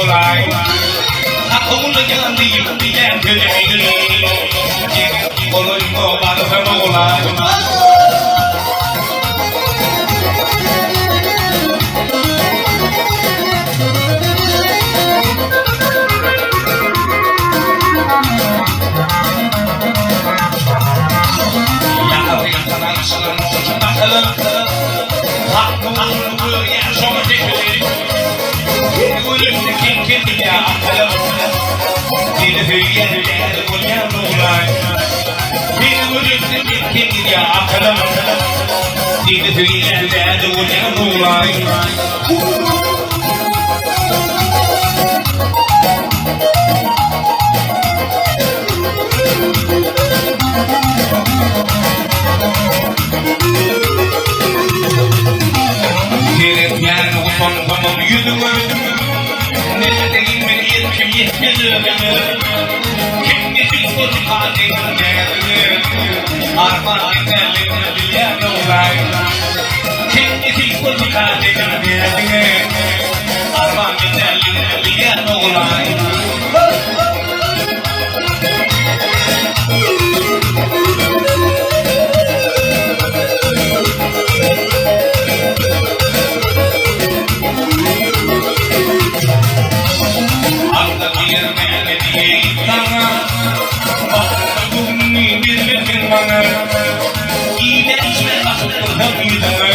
oglaý. Hak ogula ýan diýip diýen sözümi. Golaýyma barsam oglaý. Seretmän utansamam ýüzüňe, Nädeýin men erkim ýetmez özüme. Kim nesip bolsa deňiň dädine, Arman gitmänligini bilýän oglaý. Kim nesip bolsa deňiň dädine, Arman gitmänligini bilýän oglaý. Alda girmäni diýeýin saňa, Bagtly göwnüňi bermediň maňa. Iýme-içme bakyp dursam ýüzüňe,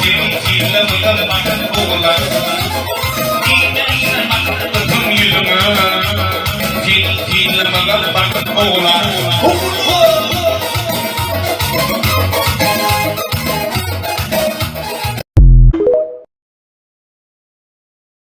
Seniň synlamyňa bakyp oglan. Iýme-içme bakyp dursam ýüzüňe, Seniň synlamyňa bakyp oglan.